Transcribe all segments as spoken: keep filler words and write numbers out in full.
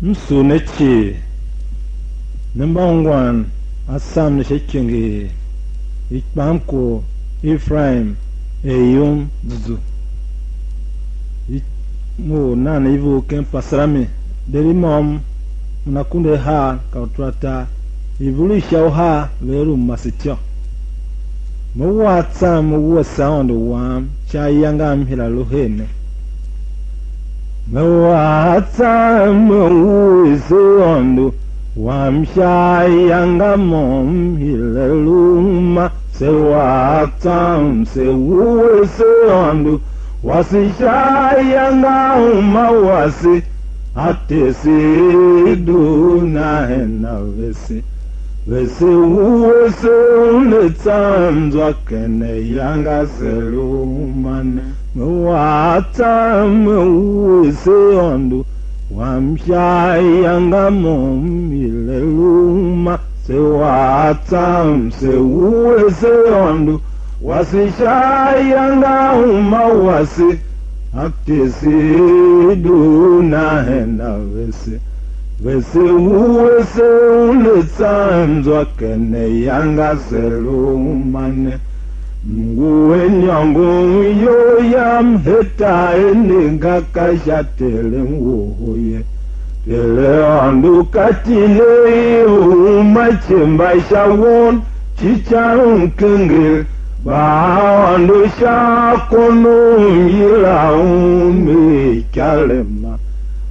M sugh ne cii, ne mba ungwan a sam ne sha ikenge i kpamkor Efraim er yum zuzu. I, m or nan ivor ken Pasarami, der i môm una kunde har ka utratar, i vur i sha uhar ve er u masetyô. Me wa a tsam me wuese Aôndo wam sha ayange a m hira lu her ne. Me wa a tsam me wuese Aôndo wam sha ayange a mo m hira lu ma. Se wa a tsam se wuese Aôndo wase sha ayange a uma wase, a tese i dugh na hen a vese. Vese wuese una tsam zwa ken ayange a se lu uma ne. Me wa a tsam me wuese Aôndo wam sha ayange a mo m hira lu uma. Se wa a tsam se wuese Aôndo wase sha ayange a uma wase, a tese i dugh na hen a vese. Vese wuese una tsam zwa ken ayange a se lu uma ne. M ngu a nyôngon iyol yam, heta er ne ga ka sha Terem woho ye. Tere Aôndo ka tile i u uma ityemba sha won, cican u mkenger, va Aôndo sha kon u m yila un er Ikarema.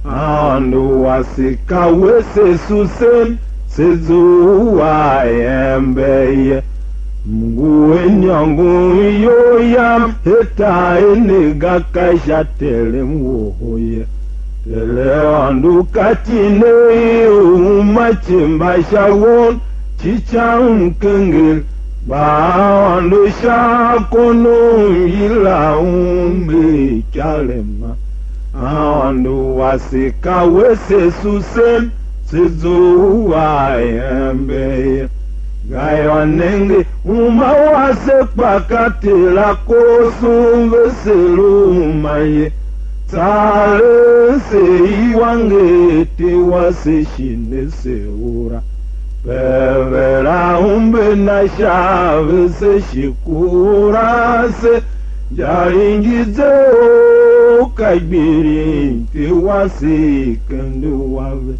Aôndo wase ka we se susen, se zough a ember ye. M ngu a nyôngon iyol yam, heta er ne ga ka sha Terem woho ye. Tere Aôndo ka tile i u uma ityemba sha won, cican u mkenger, va Aôndo sha kon u m yila un er Ikarema. Aôndo wase ka we se susen, se zough a ember ye. Gayô, nenge, uma wase kpa ka Ter a kooson ve se lu uma ye. Tsaaren se iwanger Ter wase shi ne se ura. Pever a umbe na sha vese shi kura se, jaringi ze u ka gbirin Ter wase kende wa ve.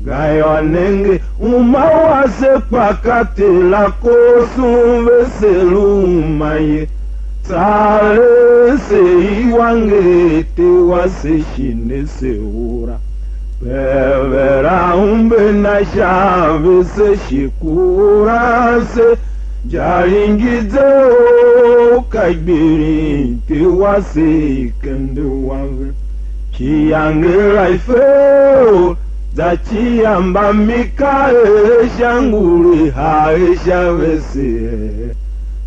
Gayô, nenge, uma wase kpa ka Ter a kooson ve se lu uma ye. Tsaaren se iwanger Ter wase shi ne se ura. Pever a umbe na sha vese shi kura se, jaringi ze u ka gbirin Ter wase kende wa ve. Ciyange la i fe u za cia mba Mikael sha ngure ha er sha vese.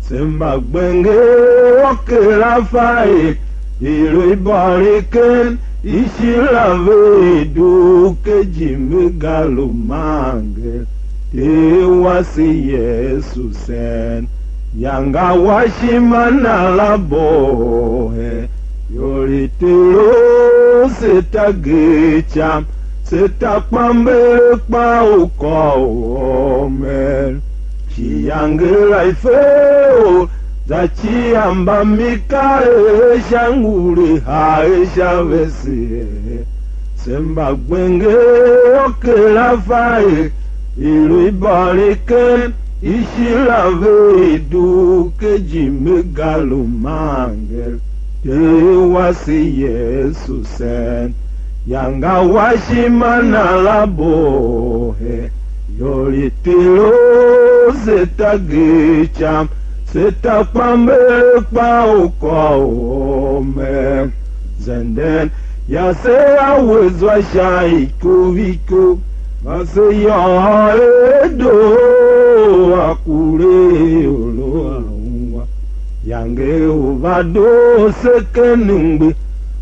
Se mba gbenger u kera fa er i lu i bôr i ken ishi la ve i dugh ken ijime ga lu manger Ter wase Yesu sen. Yange a wa ishima na la boo he, ior i Ter u se ta ger icam, se ta kpa mbere kpa u kôr u omer. Ciyange la i fe u za cia mba Mikael sha ngure ha er sha vese. Se mba gbenger u kera fa er i lu i bôr i ken ishi la ve i dugh ken ijime ga lu manger Ter wase Yesu sen. Yange a wa ishima na la boo he, ior i Ter u se ta ger icam, se ta kpa mbere kpa u kôr u omer. Zenden yase a we zwa sha ikov ikov, va se yôô er doo a kure ior a ungwa. Yange u va doo se ken mgbe,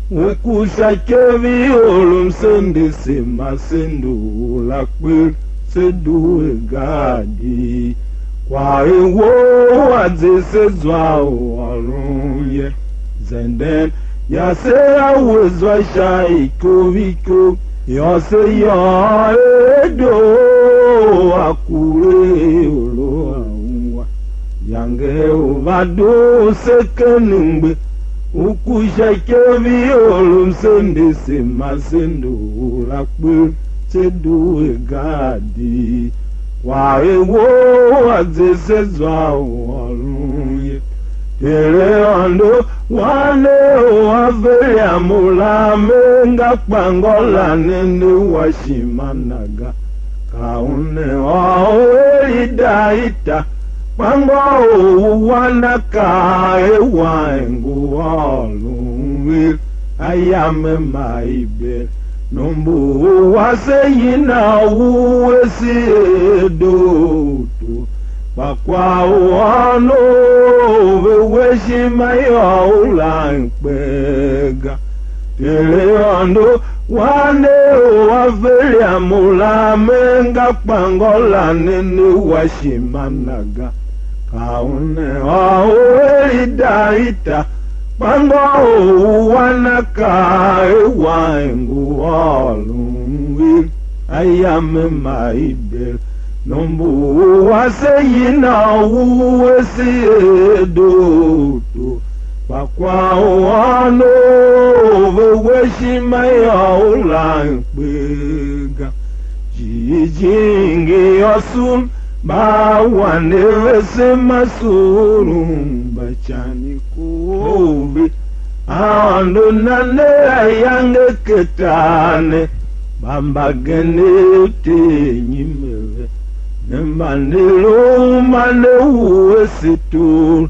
u ku sha ikev i or msendese ma se ndughul akper, se due gaadi. Kwagh i wou a ze se zwa u ôron ye. Zenden yase a we zwa sha ikov ikov, Yô, se yôô er doo a kure ior a ungwa, yange u va doo se ken mgbe u ku sha ikev i or msen di se ma se ndughul a kper, se due gaadi. Kwagh e wou a ze se zwa u ôron ye. Ter Aôndo, wan ne u a ve iam u lamen ga kpa ngô lanen ne wa ishima na ga. Ka u ne ôô er i da i ta, kpa ngô u wan a kaa er wan ngu ôron er a yame ma i ber. Nombor wase yina u ese er dooto, kpa kwagh u ônov ve we ishima yô, u lan kpee ga. Ter Aôndo, wan ne u a ve iam u lamen ga kpa ngô lanen ne wa ishima na ga. Ka u ne ôô er i da i ta, kpa ngô u wan a kaa er wan ngu ôron er a yame ma i ber. Nombor wase yina u ese er dooto, kpa kwagh u ônov ve we ishima yô, u lan kpee ga. Jijingi yô, sum mba a wan ne vese ma suurun mba ican i kohol ve. Aôndo na ne ayange ken tar ne, kpa mbagenev Ter nyime ve. Ne mba ne lu uma ne wuese tor,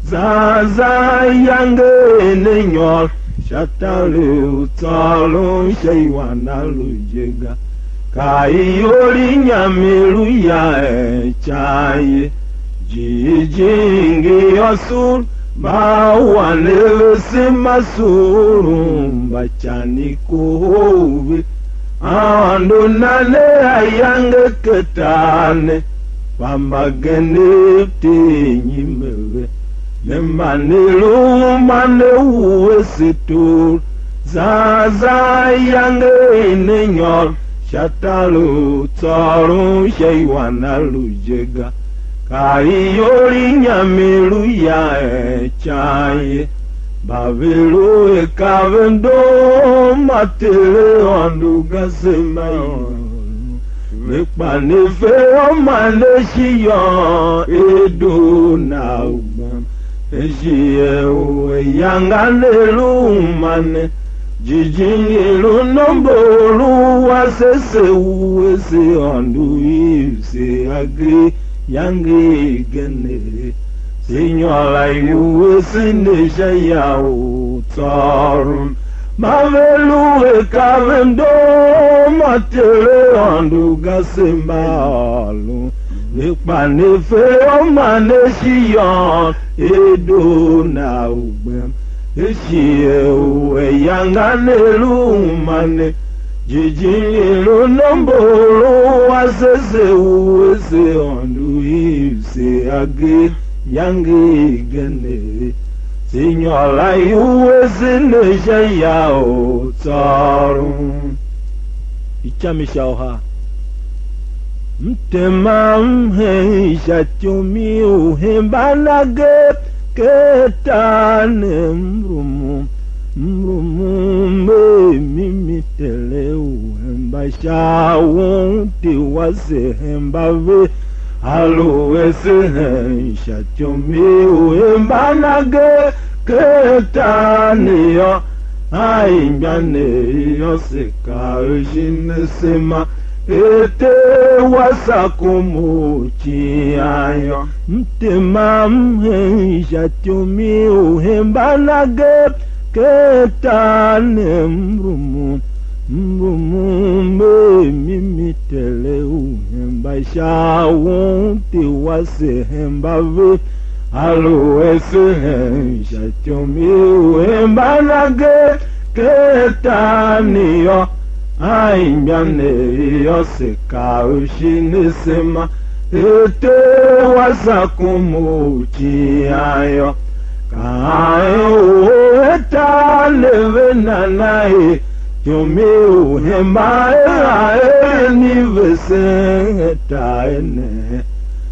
zan zan ayange er ne nyôr sha tarev u tsôron sha iwan a lu je ga. Ka ior i inyam i lu ya er ican ye. Jijingi yô, sugh mba a wan ne vese ma suurun mba ican i kohol ve. Aôndo na ne ayange ken tar ne, kpa mbagenev Ter nyime ve. Ne mba ne lu uma ne wuese tor, zan zan ayange er ne nyôr sha tarev u tsôron sha iwan a lu je ga. Ka ior i inyam i lu ya er ican ye. Mba ve lu er ka ve ndor ma Ter Aôndo ga, se mba ior ve kpa ne fe u ma ne shi yô, er doo na u gbem. E shi er u ayange a ne lu uma ne, jijingi lu nombor u wase se wuese Aôndo iv se agee yange igen ne. Se nyôr a iwuese ne sha ya u tsôron. Mba ve lu er ka ve ndor ma Ter Aôndo ga, se mba ôron ve kpa ne fe u ma ne shi yô, er doo na u gbem. E shi er u ayange a ne lu uma ne, jijingi lu nombor u wase se wuese Aôndo iv se agee yange igen ne. Se nyôr a iwuese ne sha ya u tsôron. Icam i sha uhar. M tema m hen sha ityom i u hemban agee ken tar ne, m rumun, m rumun, m er mimi Ter u hemba sha won, Ter wase hemba ve. Aluer se hen sha ityom i u hemban agee ken tar ne yô, a imbanev yô, se kar shin asema er Ter wase a kom u icighan yô. M tema m hen sha ityom i u hemban agee ken tar ne, m rumun, m rumun, m er mimi Ter u hemba sha won, Ter wase hemba ve. Aluer se hen sha ityom i u hemban agee ken tar ne yô, a imbanev yô, se kar shin asema er Ter wase a kom u icighan yô. Ka an u a tar ne ve nana er Ityom i u hemba er a eren i vesen tar ne.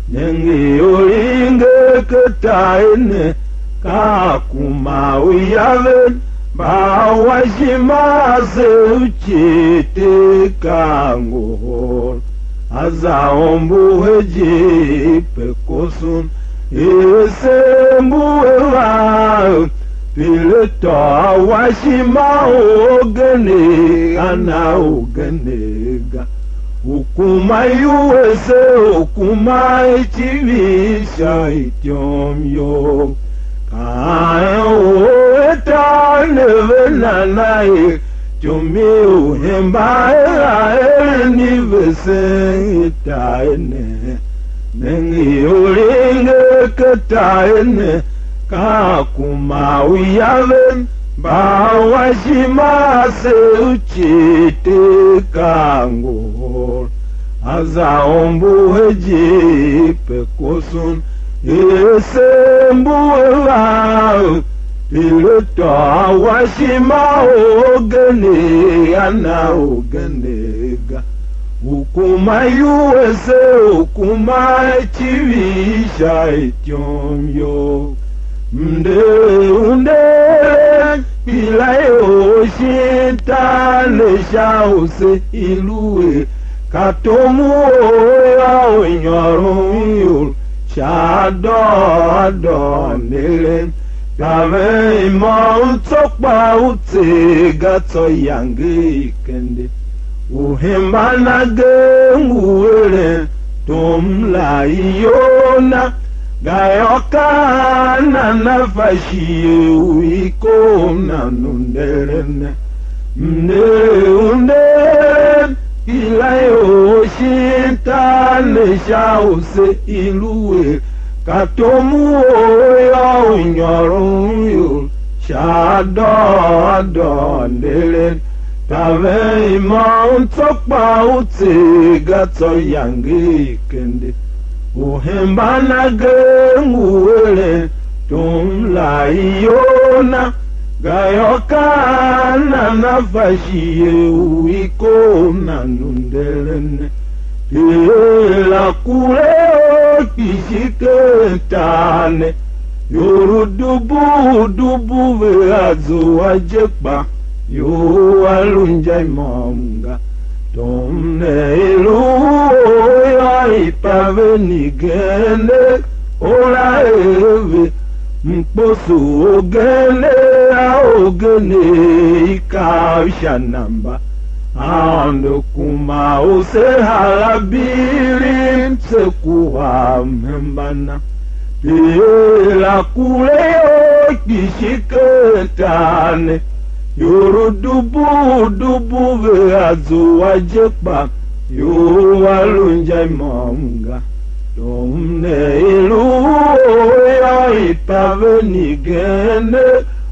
Nenge ior i nger ken tar ne, ka a kuma u yaven mba a wa ishima ase u cii, Ter ka a ngohol, a za ombo he je pe koson. Er se mbu a va Pilato a wa ishima u orgen a na ugen ga. U kuma iwuese, u kuma icivir sha ityom you. Ka a eren u a tar ne ve nana er, ityom i u hemba er a eren i vesen i tar ne. Nenge ior i nger ken tar ne, ka a kuma u yaven mba a wa ishima ase u cii, Ter ka a ngohol, a za ombo he je pe koson. Er se mbu a va Pilato a wa ishima u orgen a na ugen ga. U kuma iwuese, u kuma icivir sha ityom you. Mnder u nderen kpilayo shin tar ne sha u se i lu er ka tom u or yô, u nyôron ior sha adôô adôô nderen. Taver i môm tsô kpa u tser ga, tsô yange i kende. U hemban agee ngu eren tom la iyol na, gayô, ka an nana fa shighe u i kor nan u nderen ne? Mnder u nderen kpilayo shin tar ne sha u se i lu er ka tom u or yô, u nyôron ior sha adôô adôô nderen. Taver i môm tsô kpa u tser ga, tsô yange i kende. U hemban agee ngu eren tom la iyol na, gayô, ka an nana fa shighe u i kor nan u nderen ne? Ter la kure or kpishi ken tar ne, ior u dubu u dubu vea zua je kpa ior a lu inja i môm ga. Tom ne i lu u or yô, i paven igen ne, or a er ve, mkposo ugen a orgen i kav sha namba. Aôndo kuma u se hara birim, se kua mhemba na. Ter la kure or kpishi ken tar ne, ior u dubu u dubu vea zua je kpa ior a lu inja i môm ga. Tom ne i lu u or yô, i paven igen ne,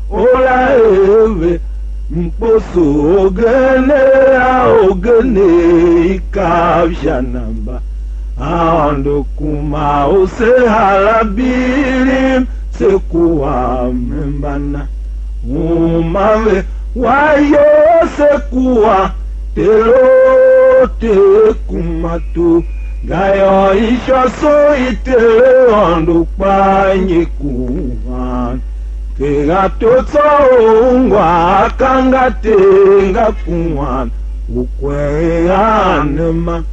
or a er ve, mkposo ugen ne a orgen i kav sha namba. Aôndo kuma u se hara birim, se kua mhemba na. Uma ve wa iyol, se kua Ter u Ter kuma tor, gayô, ishôso i Ter Aôndo kpaa ngi kuhan. Kegh a to tsô u ungwa a kang a Ter nga kuhan u kwen a nema.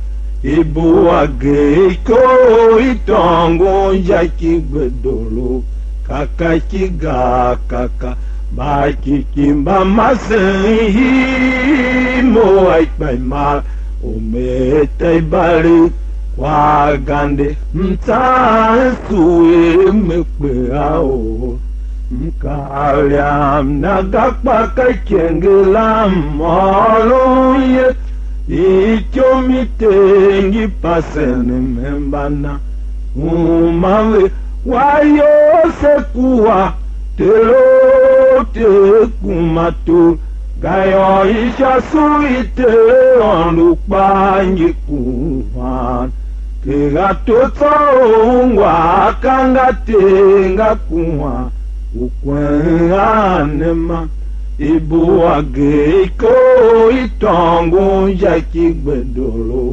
I bua agee ikor i tôngon sha ki gbe dolo, ka ka ki ga ka ka, mba kiki mba masen hii mo a ikpa i mar, u me ta i bari kwa gande, mtsan sue me kpe a or. Mkaav yam na ga kpa ka ikenge la m ôron ye, ityom i Ter ngi pasen m hemba na. Uma ve wa iyol, se kua Ter u Ter kuma tor, gayô, ishôso i Ter Aôndo kpaa ngi kuhan. Kegh a to tsô u ungwa a kang a Ter nga kuhan u kwen a nema. I bua agee i koo i tôngon sha ki gbendoro,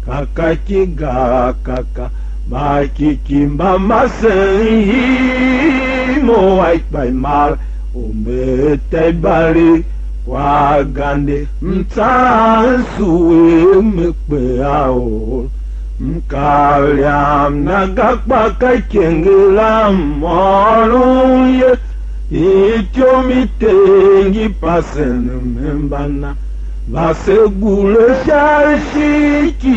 ka ka ki ga ka ka, mba kiki mba masen hii mo a ikpa i mar, u me ta i bari kwa gande, mtsan sue me kpe a or. Mkaav yam na ga kpa ka ikenge la m ôron ye, ityom i Ter ngi pasen m hemba na. Va se gure sha ishigh ki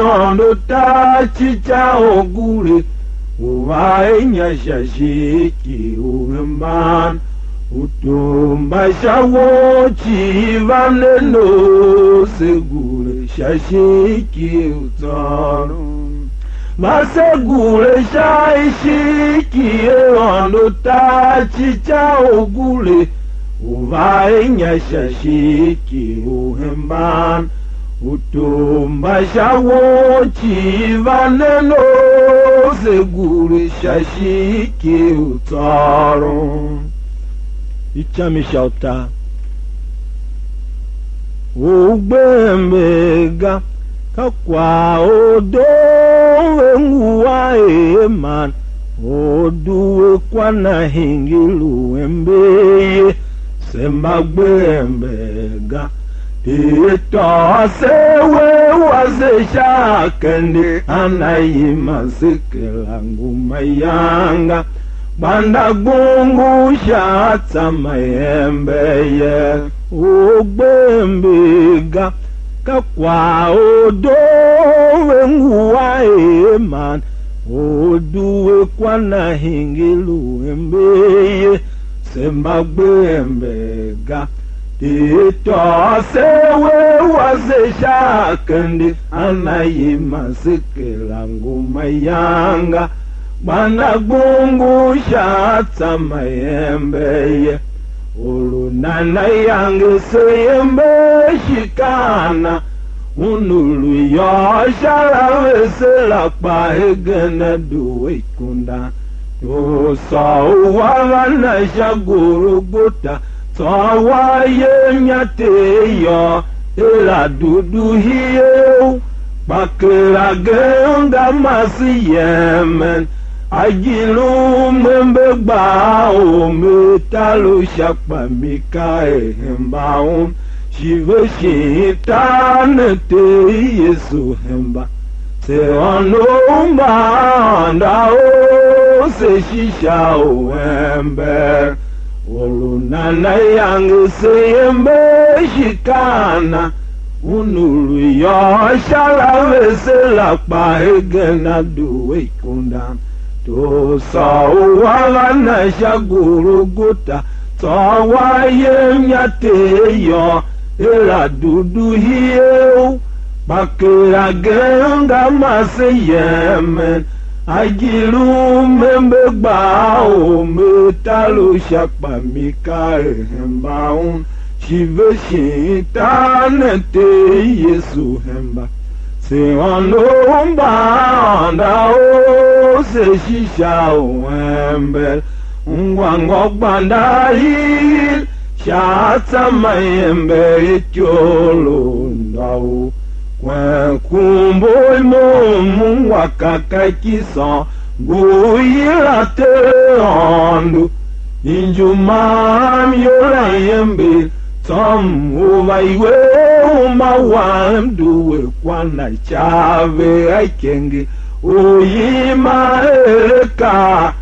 Aôndo tar cica u gure, u va inya sha ishigh ki u hemban. Utumba sha won cii va ne no, se gure sha ishigh ki u tsôron. Va se gure sha ishigh ki Aôndo tar cica u gure, u va inya sha ishigh ki u hemban. Utumba sha won cii va ne no, se gure sha ishigh ki u tsôron. Icam i sha utar. U gbe ember ga, ka kwagh u doo ve ngu a er man u due kwa na hingir u ember ye. Se mba gbe ember ga, Ter tôô se wer wase sha akende a na i ma se kera ngu mayange, gbanda gbungu sha atsa ma ember ye. U gbe ember ga, ka kwagh u doo ve ngu a er man u due kwa na hingir u ember ye. Se mba gbe ember ga, Ter tôô se wer wase sha akende a na i ma se kera ngu mayange, gbanda gbungu sha atsa ma ember ye. Or u nan ayange se ember shi ka ana, un u lu yôô sha la vese la kpa hegen a due ikundan. Tor sôr u a va na sha Golgota, tsô a wa ayem a Ter yô, er a dudu hie u, kpa kera gen nga mase yemen, a gir u membe gba a or me tar u sha, kpa mi ka er hemba un, shi ve shin tar ne Ter Yesu hemba. Se ônov mba Aôndo a or se shi sha u ember. Or u nan ayange se ember shi ka ana, un u lu yôô sha la vese la kpa hegen a due ikundan. Tor sôr u a va na sha Golgota, tsô a wa ayem a Ter yô, er a dudu hie u, kpa kera gen nga mase yemen, a gir u membe gba a or me tar u sha, kpa mi ka er hemba un, shi ve shin tar ne Ter Yesu hemba. Se ônov mba Aôndo a or se shi sha u ember, ungwa ngô gbanda hir sha atsa ma ember ityol u ndô u kwen kumbo i mom ungwa kakaki sôn, ngu u yila Ter Aôndo, injumam iyol a ember, tsô m u va iwer uma wam due kwa na ica ve a ikenge, u yima er akaa,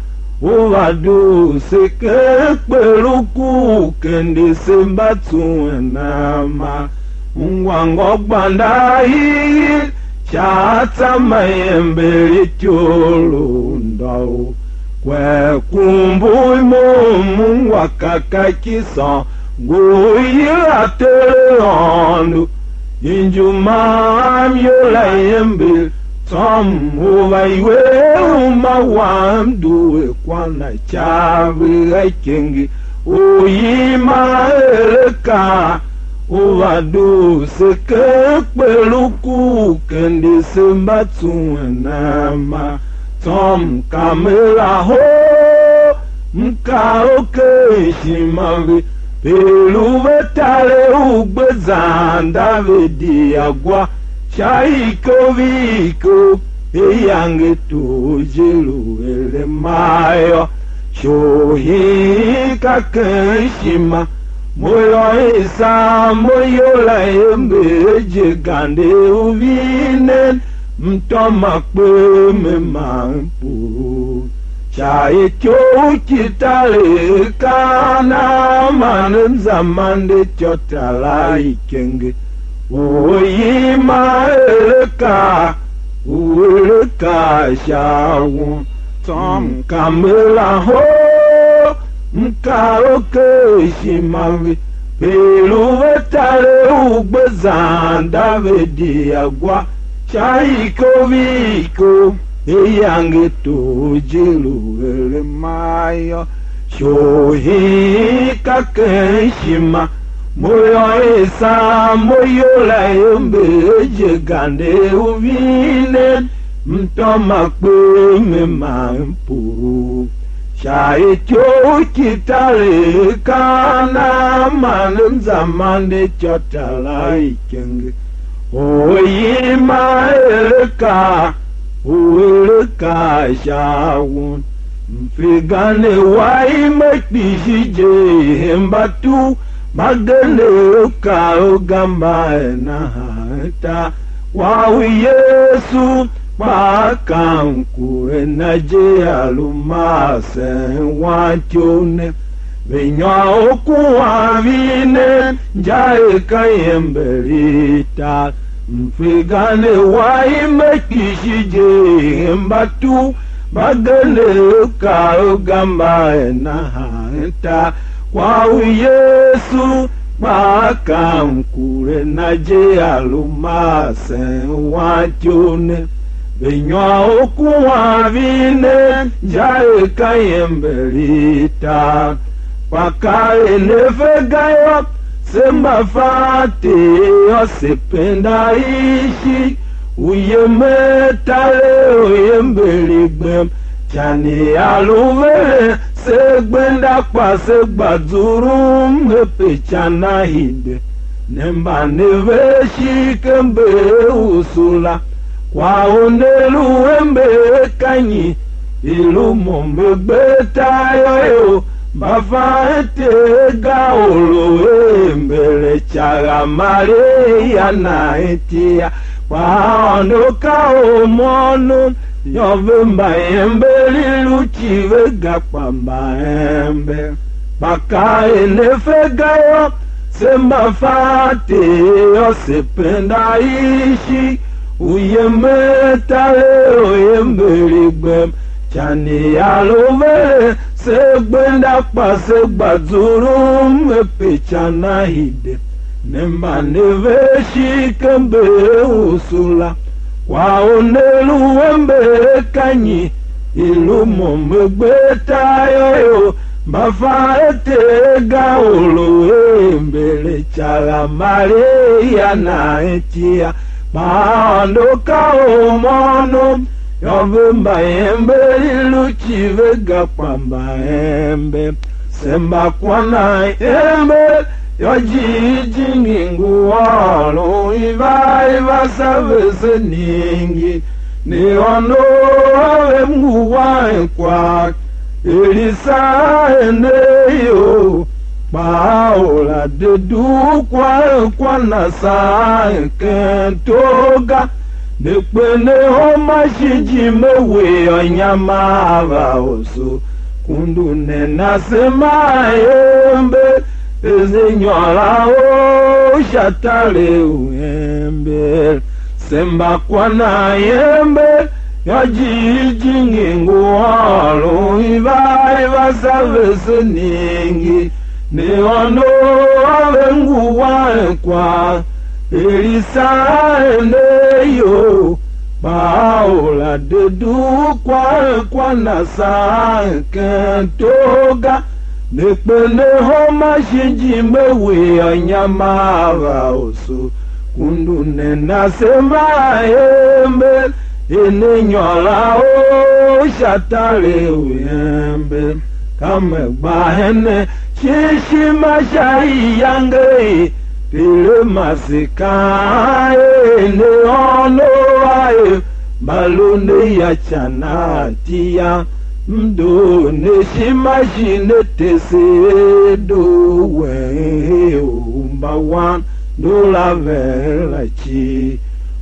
u va dugh se ken kper u ku u kende se mba tsuen a ma. Ungwa ngô gbanda hir sha atsa ma ember ityol u ndô u kwen kumbo i mom ungwa kakaki sôn, ngu u yila Ter Aôndo, injumam iyol a ember, tsô m u va iwer uma wam due kwa na ica ve a ikenge, u yima er akaa, u va dugh se ken kper u ku u kende se mba tsuen a ma. Tsô m kam er aho, m kaa u ken ishima ve, Pe lu ve tarev u gbe zan Davidi agwa sha ikov i ikov, iyange i tor je lu eren ma yô, shohi ka ken ishima. Mo yô, i saan mo iyol a ember je, gande u vinen mtôma kpee me ma m puru. Sha ityou ki tarev, ka nan man m za mande ityô tar a ikenge. U yima er akaa, u er akaa sha won, tsô m kamber la hoo, m kaa u ker ishima ve, pe lu ve tarev u gbe zan Davidi agwa sha ikov i ikov, iyange i tor je lu eren ma yô, shohi ka ken ishima. Mo yô, i saan mo iyol a ember je, gande u vinen mtôma kpee me ma m puru. Sha ityou ki tarev, ka nan man m za mande ityô tar a ikenge. U yima er akaa, u er akaa sha won. Mfegane wa ime kpishi je, hemba tu mbagenev ka u gamba nahan ta. Wa u Yesu kpaa ka mkurem na je, a lu ma sen wantyou ne. Ve nyôr u kuwan vinen, inja er ka iember i tar. Mfegane wa ime kpishi je, hemba tu mbagenev ka u gamba nahan ta. Kwa u Yesu kpaa ka mkurem na je, a lu ma sen wantyou ne. Ve nyôr u kuwan vinen, inja er ka iember i tar. Kpa ka er ne ve ga yô, se mba fa Ter yô, se penda ishigh, u yemen tarev u iember i gbem. Ican i a lu veren se gbenda, kpa se gba zurum, er pe ican a hide. Ne mba ne ver ishigh ken mber usu la. Kwagh u ne lu ember ka nyi? I lu mo me gbe tar yô, ior mba fan Ter ga, or u ember ica gha Maria na iti a. Kpa Aôndo ka u mhôônom, yô, ve mbaember i lu cii ve ga, kpa mbaember. Kpa ka er ne fe ga yô, se mba fa Ter yô, se penda ishigh, u yemen tarev u iember i gbem. Ican i a lu veren se gbenda, kpa se gba zurum, er pe ican a hide. Ne mba ne ver ishigh ken mber usu la. Kwagh u ne lu ember ka nyi? I lu mo me gbe tar yô, ior mba fan Ter ga, or u ember ica gha Maria na iti a. Kpa Aôndo ka u mhôônom, yô, ve mbaember i lu cii ve ga, kpa mbaember. Se mba kuan a ember, yô, jighjigh ngi ngu ôron i va, i va sa vese ningir. Ne ônov a ve ngu wan kwagh, er i sa ene iyol, kpa a or la de dugh kwagh, kwa na saan ken tor ga. Ne kpe ne homa shi jime we yô, inyam a va oso. Kundu nen asema a ember, er se nyôr a or sha tarev u ember. Se mba kuan a ember, yô, jighjigh ngi ngu ôron i va, i va sa vese ningir. Ne ônov a ve ngu wan kwagh, er i sa ene iyol, kpa a or la de dugh kwagh, kwa na saan ken tor ga. Ne kpe ne homa shi jime we yô, inyam a va oso. Kundu nen asema a ember, er ne nyôr a or sha tarev u ember. Ka me gba henen Shin ishima sha iyange i Ptolemashi kaan er: Ne ônov a er mba lu ne ya ican a iti yam, m doo ne ishima shi ne tese doo wen her u mbawan ndor a ven la cii.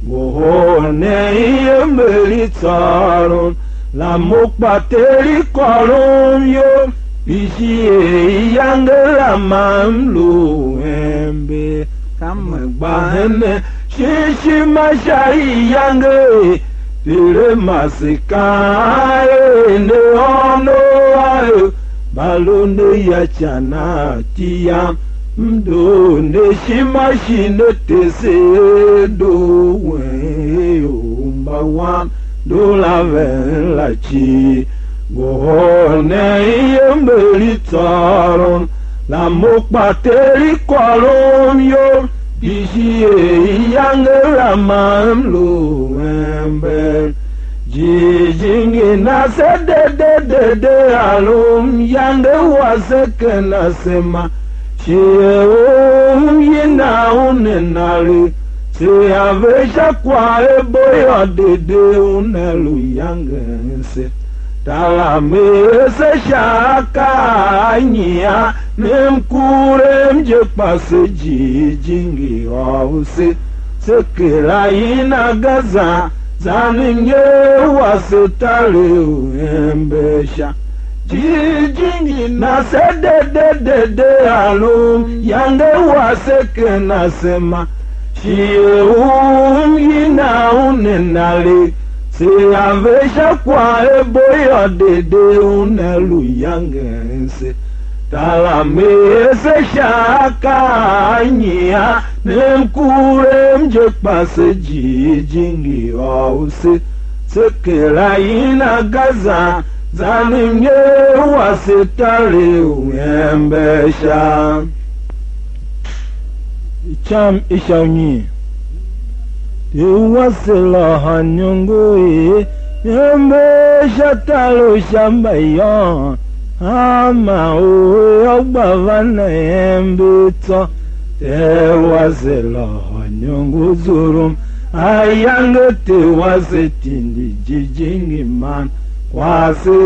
Ngohol nen iember i tsôron, la mo kpa Ter i kôrom iyol, kpishi er iyange la ma m lu ember. Ka me gba henen shin ishima sha iyange i Ptolemashi kaan er: Ne ônov a er mba lu ne ya ican a iti yam, m doo ne ishima shi ne tese doo wen her u mbawan ndor a ven la cii. Ngohol nen iember i tsôron, la mo kpa Ter i kôrom iyol, kpishi er iyange la ma m lu ember. Jijingi na se dededede, a lu myange wase ken asema, shighe u m yina u ne na lu, se a ve sha kwaghebo yô, dede una lu yangen se. Talam er se sha akaa a nyian, ne mkurem je, kpa se jijingi ôr se, se kera ina ga zan zan mnyer wase tarev u ember sha. Jijingi na se dededede, a lu yange wase ken asema, shighe u m yina u ne na le, se a ve sha kwaghebo yô, dede una lu yangen se. Talam er se sha akaa a nyian, ne mkurem je, kpa se jijingi ôr se, se kera ina ga zan zan mnyer wase tarev u ember sha. Icam i sha unyiin. Ter wase lôhô iniongo i ember sha tar u sha mbayôôn, hanma or yô, gba van a ember tsô. Ter wase lôhô iniongo zurum, ayange Ter wase tindi jijingi man kwase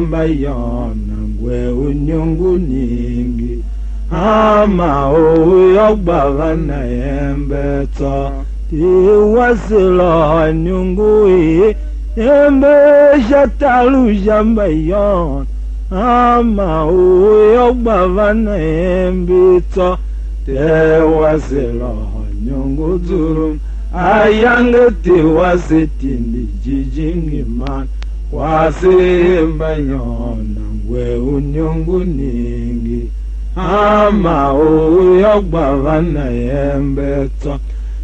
mbayôôn, nangwe u iniongo ningir. Hanma or yô, gba van a ember tsô. Ter wase lôhô iniongo i ember sha tar u sha mbayôôn, hanma or yô, gba van a ember tsô. Ter wase lôhô iniongo zurum, ayange Ter wase tindi jijingi man kwase mbayôôn, nangwe u iniongo ningir. Hanma or yô, gba van a ember tsô.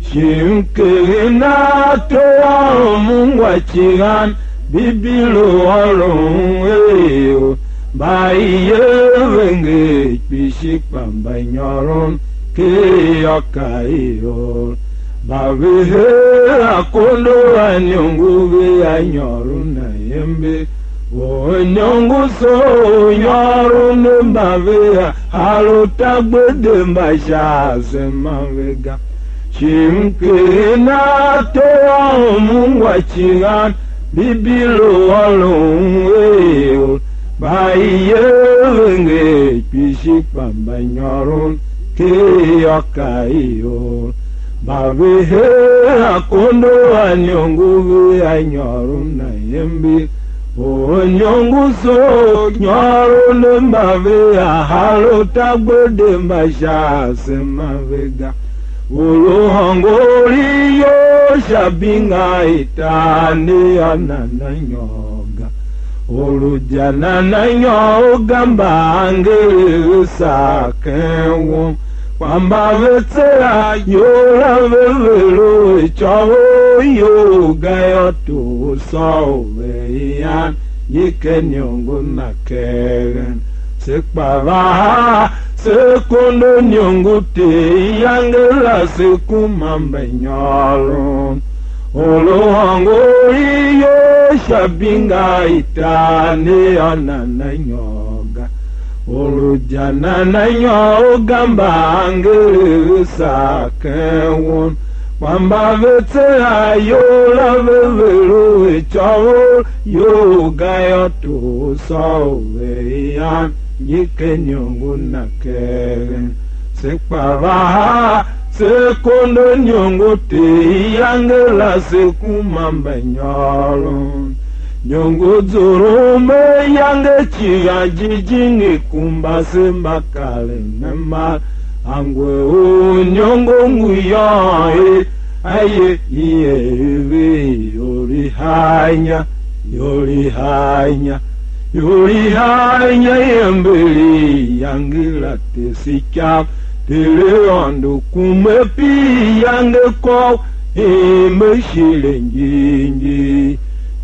Shi m keghen a tor a m ungwa icighan, Bibilo ôron er ior mba i ye ve nger kpishi, kpa mba nyôron ker yô, ka ior. Mba ve her akondo a iniongo ve a nyôron a ember, or iniongo soo nyôron ne mba ve a har utagbede mba sha asema ve ga. Shi m keghen a tor a m ungwa icighan, Bibilo ôron er ior mba i ye ve nger kpishi, kpa mba nyôron ker yô, ka ior. Mba ve her akondo a iniongo ve a nyôron a ember, or iniongo soo nyôron ne mba ve a har utagbede mba sha asema ve ga. U lu hôngor iyol sha binga i tar ne yô, nana nyôr ga. U lu idya nana nyôr ga, mba angere ve saa ken won, kpa mba ve tser a iyol a ve ver u icôghol you ga yô, tor u sôr u ve ian, nyi ken iniongo na keghen. Se kpa va haa se kondo iniongo Ter iyange la, se kuma mba nyôron. U lu hôngor iyol sha binga i tar ne yô, nana nyôr ga. Or u idya na na nyôr ga mbaangerev saa ken won, kpa mba ve tser ayol a ve, ve lu a ityôvor you ga yô, tor sôr u ve ian ngi ken iniongo na keghen. Se kpa va haa, se kondo iniongo Ter iyange la, se kuma mbanyôron. Iniongo zorom ayange, cigan jijingi kumba se mba karen a mar. Angu u iniongo ngu yôôn er, aye i er ve ior i haa inya, ior i haa inya, ior i haa inya, i ember i iyange la, tese ikav, Ter Aôndo, kuma pi iyange kôv, i me shire ngi ngi.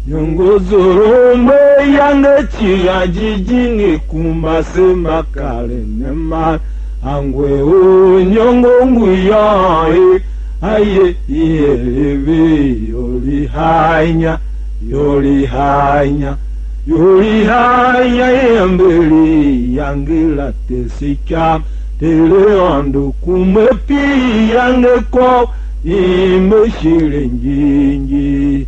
Iniongo zorom ayange, cigan jijingi kumba se mba karen a mar. Angu u iniongo ngu yôôn er, aye i er ve ior i haa inya, ior i haa inya, ior i haa inya, i ember i iyange la, tese ikav, Ter Aôndo, kuma pi iyange kôv, i me shire ngi ngi.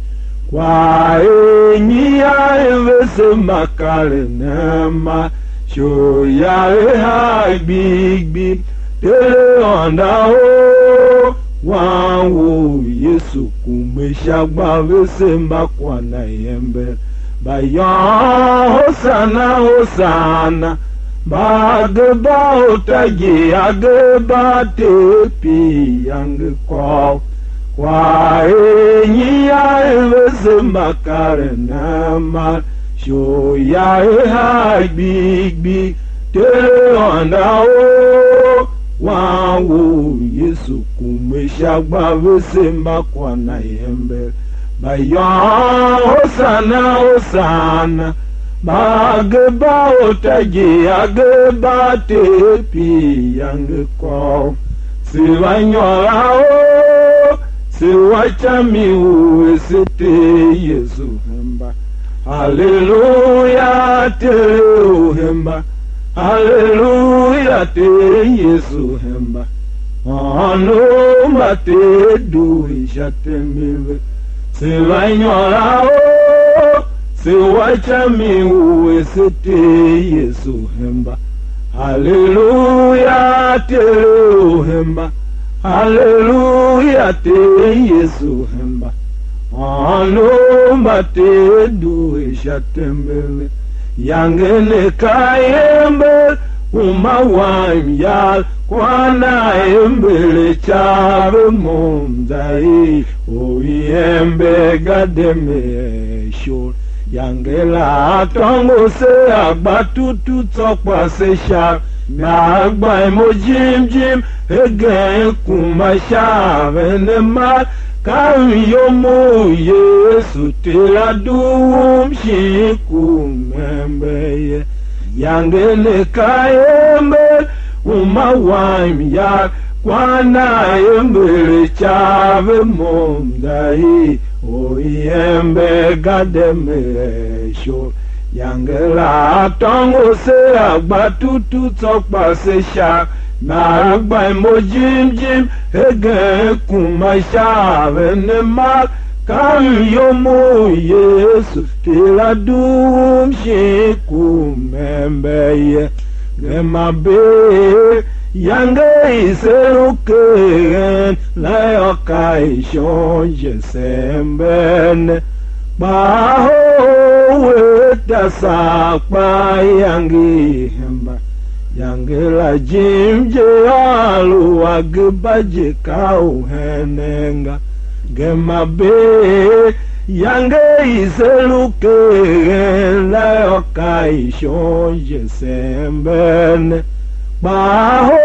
Kwagh er nyian vese mba karen a mar, shor ya e haa gbiv gbiv. Ter Aôndo o, Wan wou Yesu, kume sha gba vese mba kwa na ember. Mba yôôn, Hosana, Hosana. Mba a ge ba uta je, a ge ba Ter pi iyange kôv. Kwagh er nyian vese mba karen a mar, shor ya e haa gbiv gbiv. Ter Aôndo o, Wan wou Yesu, kume sha gba vese mba kwa na ember. Mba yôôn, Hosana, Hosana. Mba a ge ba uta je, a ge ba Ter pi iyange kôv. Se va nyôr a ou, se wa ica mi u ese Ter Yesu hemba. Haleluya, Ter u hemba. Haleluya, Ter Yesu hemba. Ônov mba Ter due sha tembe ve. Se va nyôr a ou, se wa ica mi u ese Ter Yesu hemba. Haleluya, Ter u hemba. Haleluya, Ter Yesu hemba. Ônov mba Ter due sha tembe ve. Iyange ne ka ember, uma wam yar, kwan a ember a ica ve mo mza i, u i ember ga de me er ishor. Iyange la atôngo se a gba tutu tsô kpa se sha, me a gba imo jim jim, hegen kuma sha a ven a mar, ka myom u Yesu Ter a dugh shin ku m ember ye. Iyange ne ka ember, uma wam yar, kwan a ember a ica ve mo mda i, u i ember ga de me er ishor. Iyange la atôngo se a gba tutu tsô kpa se sha, me a gba imo jim jim, hegen kuma sha a ven a mar, ka myom u Yesu Ter a dugh shin ku m ember ye. Gema bee, iyange i se lu keghen la yô, ka i shon je se ember ne. Kpa aho u a ta saa kpa iyange i hemba. Iyange la jim je a lu a geba je, ka u henen ga. Gema bee, iyange i se lu keghen la yô, ka i shon je se ember ne. Kpa aho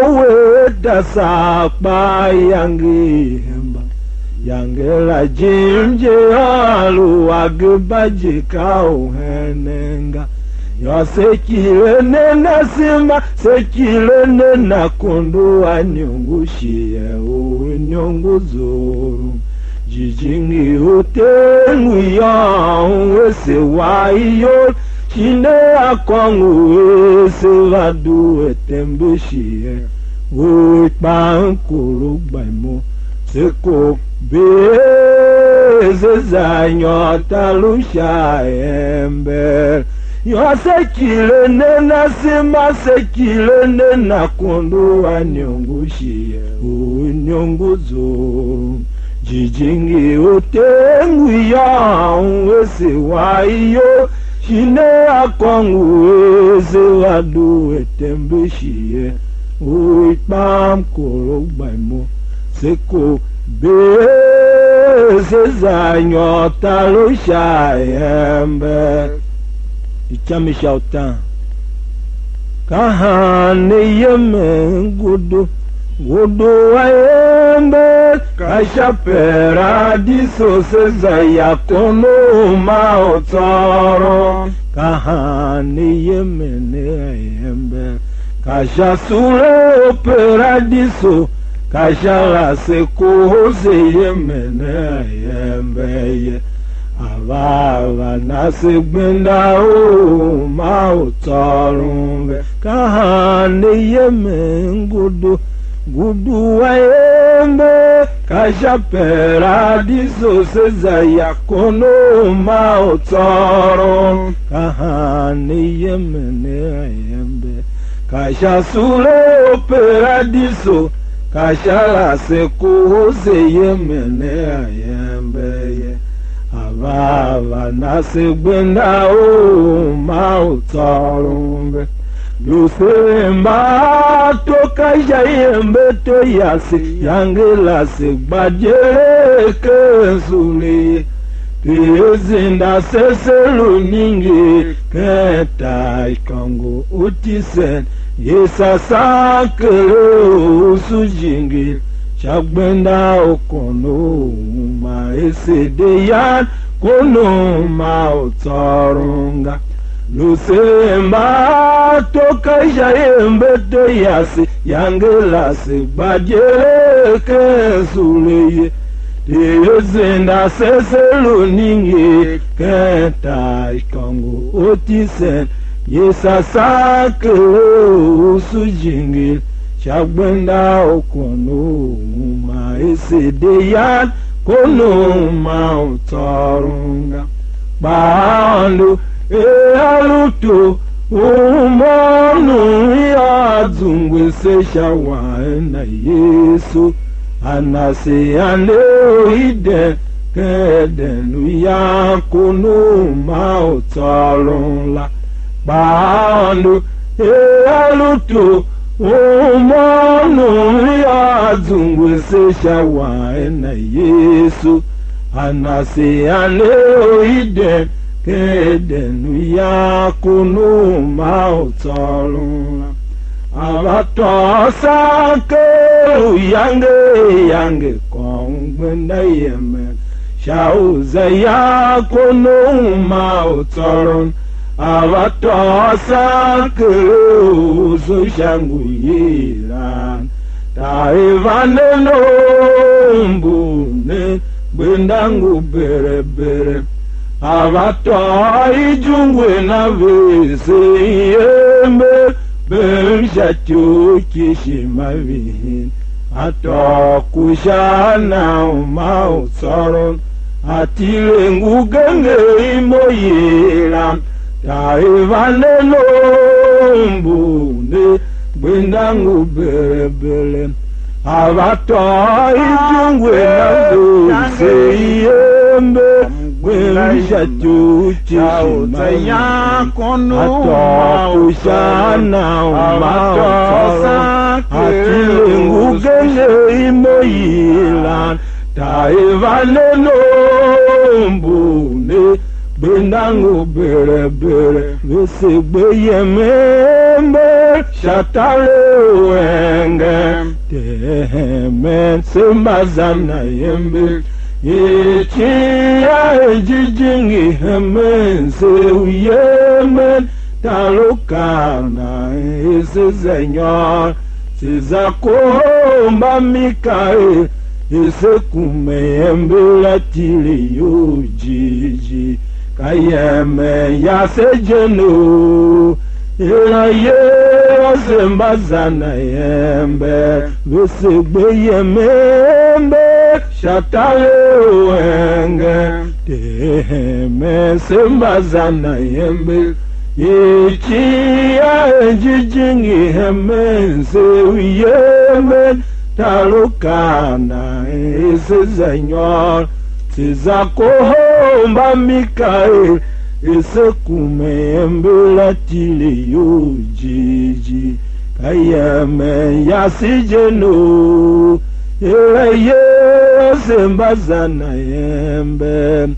u a ta saa kpa iyange i hemba. Iyange la jim je a lu a geba je, ka u henen ga. Yô, se kile nen asema, se kile nen akondo a iniongo shighe u iniongo zorom. Jijingi u Ter ngu yôôn, u ese wa iyol, Shin ne a kôngo er se va due tembe shighe, u i kpan korougba imo, se kober, se za nyôr tar u sha ember. Yô, se kile nen asema, se kile nen akondo a iniongo shighe, u iniongo zough. Jijingi u Ter ngu yôôn, u ese wan iyol, shin ne a kôngo er se va due tembe shighe, u i kpan korougba imo, se kober, se za nyôr tar u sha ember. Ityam i sha utaan. Ka haan ne yemen gudu, gudu a ember, ka sha paradiso se za ya kono u ma u tsôron. Ka haan ne yemen a ember, ka sha sule u paradiso, ka sha la se kohol se yemen a ember ye. A va, a va na se gbenda u ma u tsôron ve. Ka haan ne yemen gudu, gudu a ember, ka sha paradiso se za ya kono u ma u tsôron. Ka haan ne yemen a ember, ka sha sule u paradiso, ka sha la se kohol se yemen a ember ye. A va, a va na se gbenda u ma u tsôron ve. Lu se mba to ka sha iembeto yase, yange la se gba dyeree ken sule ye. Ter zinda se, se lu ningir ken tar ikôngo u tisen, ye sasan ker u usu jingir sha gbenda u kono u uma ese de yan kono u ma u tsôron ga. Lu se mba to ka sha iembeto yase, yange la se gba dyeree ken sule ye. Ter zinda se, se lu ningir ken tar ikôngo u tisen, ye sasan ker u usu jingir sha gbenda u kono u uma ese de yan kono u ma u tsôron ga. Kpa Aôndo er a lu tor u môm yô, a zungwe se sha wain na Yesu, a na se ande u i den ken Eden u yan kono u ma u tsôron la. Kpa Aôndo er a lu tor u môm yô, a zungwe se sha wain na Yesu, a na se ande u i den ken Eden u yan kono u ma u tsôron la. A va tôô sanker u yange yange kôr gbenda yemen sha u za yan kono u ma u tsôron. A va tôô sanker u usu sha ngu yilan, tar i vanden u mbun ne gbenda ngu bere bere. A va tôô ijungwe na vese i ember, bem sha ityou ki ishima vihin. A tôô ku sha a na u ma u tsôron, a tile ngu genger imo yilan, tar i vanden u mbun ne gbenda ngu bere bere. A va tôô ijungwe na vese i ember, gbem sha ityou ki ishima, a tôô ku sha a na u ma u tsôron, a tile ngu genger imo yilan, tar i vanden u mbun ne gbenda ngu bere bere. Vese gbe yemen ember sha tar u engem, te hemen se mba za na ember. Icighan Jijingi hemen se u yemen, tar u kar nan er se za nyôr, se za kohol Mbamikael, er se kume ember a tile iyol jighjigh. Ka yemen yase je ne u i la ye, ase mba za na yembe, ve se gbe yembe sha taver u engen. Te hemen se mba za na yembe, i cia er jijingi hemen se u yemen, tar u kaa nan er se za nyôr, se za kohol mba Mikael, er se kume ember a tile iyol jighjigh. Ka yemen yase je ne u er ayol a se mba za na yembe.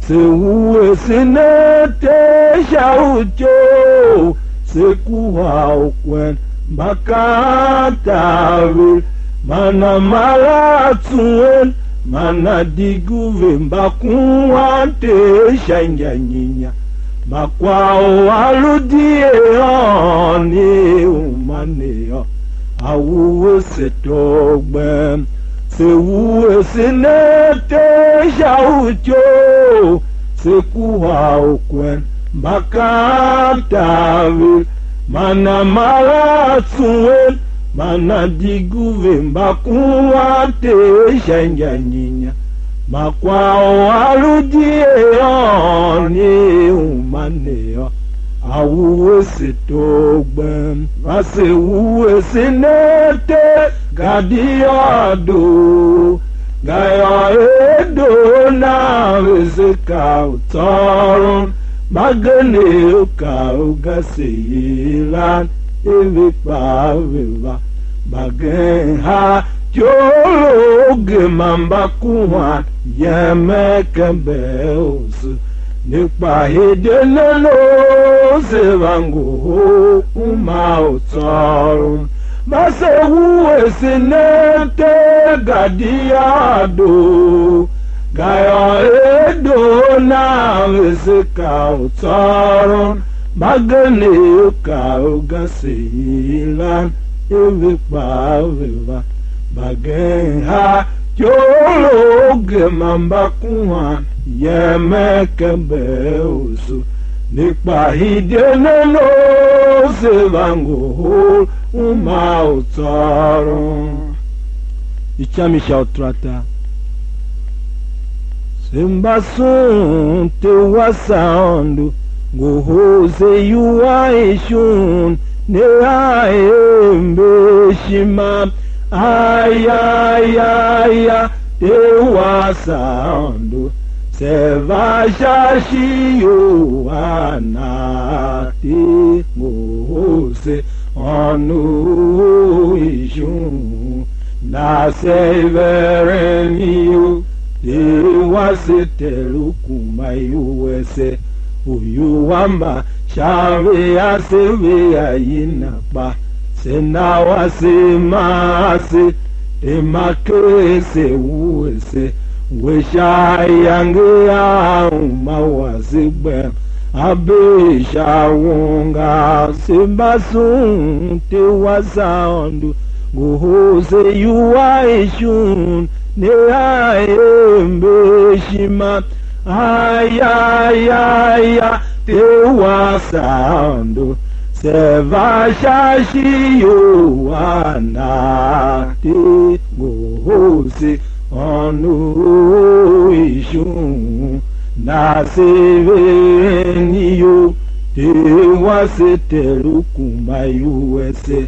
Se wuese ne Ter sha utyou, se kuha u kwen mbakan taver, man a mar a tsuen, man a digu ve mbakuan Ter sha inja nyinya. Ma kwagh u a lu di er Aôndo er uma ne yô, a wuese togh gbem. Se wuese ne Ter sha utyou, se kuha u kwen mbakan taver, man a mar a tsuen, man a digu ve mbakuan Ter sha inja nyinya. Ma kwagh u a lu di er Aôndo er uma ne yô, a wuese togh gbem. Va se wuese ne Ter, gadia a doo, gayô, er doo nan vese ka u tsôron, mbagenev ka u ga se yilan, er ve kpaa ve va. Mbagenev ha ityou u gema mbakuan yemen ken mbayev usu, ne kpa hide nen u se va ngohol uma u tsôron. Ma se wuese ne Ter, gadia a doo, gayô, er doo nan vese ka u tsôron, mbagenev ka u ga se yilan, er ve kpaa ve va. Mbagenev ha ityou u gema mbakuan yemen ken mbayev usu, ne kpa hide nen u se va ngohol uma u tsôron. Icam i sha utarata. Se mba sughun Ter wase Aôndo, ngohol se iwua i shon ne a ember ishima. Aya, aya, aya, Ter wase Aôndo, se va sha shighe u a na, Ter ngohol se ônov u ishon, na se iveren iyol, Ter wase Ter u kuma iwuese, uiwua mba sha ve ase vea yina kpa, se na wase ma ase, tema ker se wuese, we sha iyange a uma wase gbem, a bee sha won ga. Se mba sughun Ter wase Aôndo, ngohol se iwua i shon ne a ember ishima. Aya, aya, aya, Ter wase Aôndo, se va sha shighe u a na, Ter ngohol se ônov u ishon, na se iveren iyol, Ter wase Ter u kuma iwuese,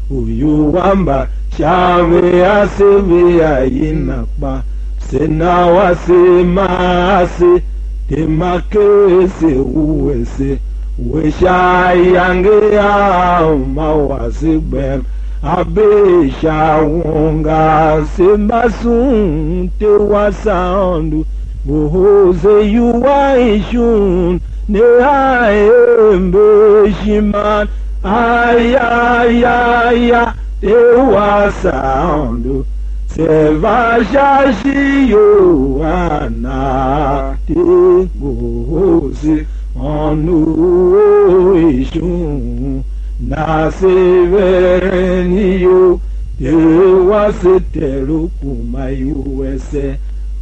uiwua mba sha ve ase vea yina kpa, se na wase ma ase, tema ker se wuese, we sha iyange a uma wase gbem, a bee sha won ga. Se mba sughun Ter wase Aôndo, ngohol se iwua i shon ne a ember ishima. Aya, aya, aya, Ter wase Aôndo, se va sha shighe u a na, Ter ngohol se ônov u ishon, na se iveren iyol, Ter wase Ter u kuma iwuese,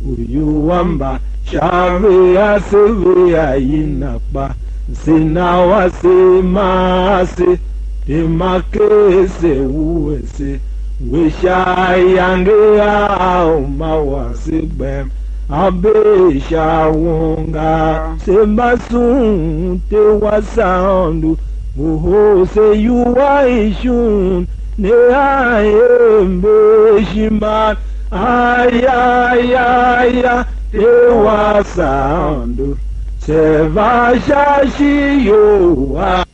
uiwua mba Sha ve ase ve a yina kpa, se na wase ma ase, tema ker se wuese, we sha ayange a uma wase gbem, a bee sha won ga. Se mba sughun Ter wase Aôndo, ngohol se iwua i shon, ne a er mbe ishima, aya, aya, aya, Ter wase Aôndo, se va sha shighe u a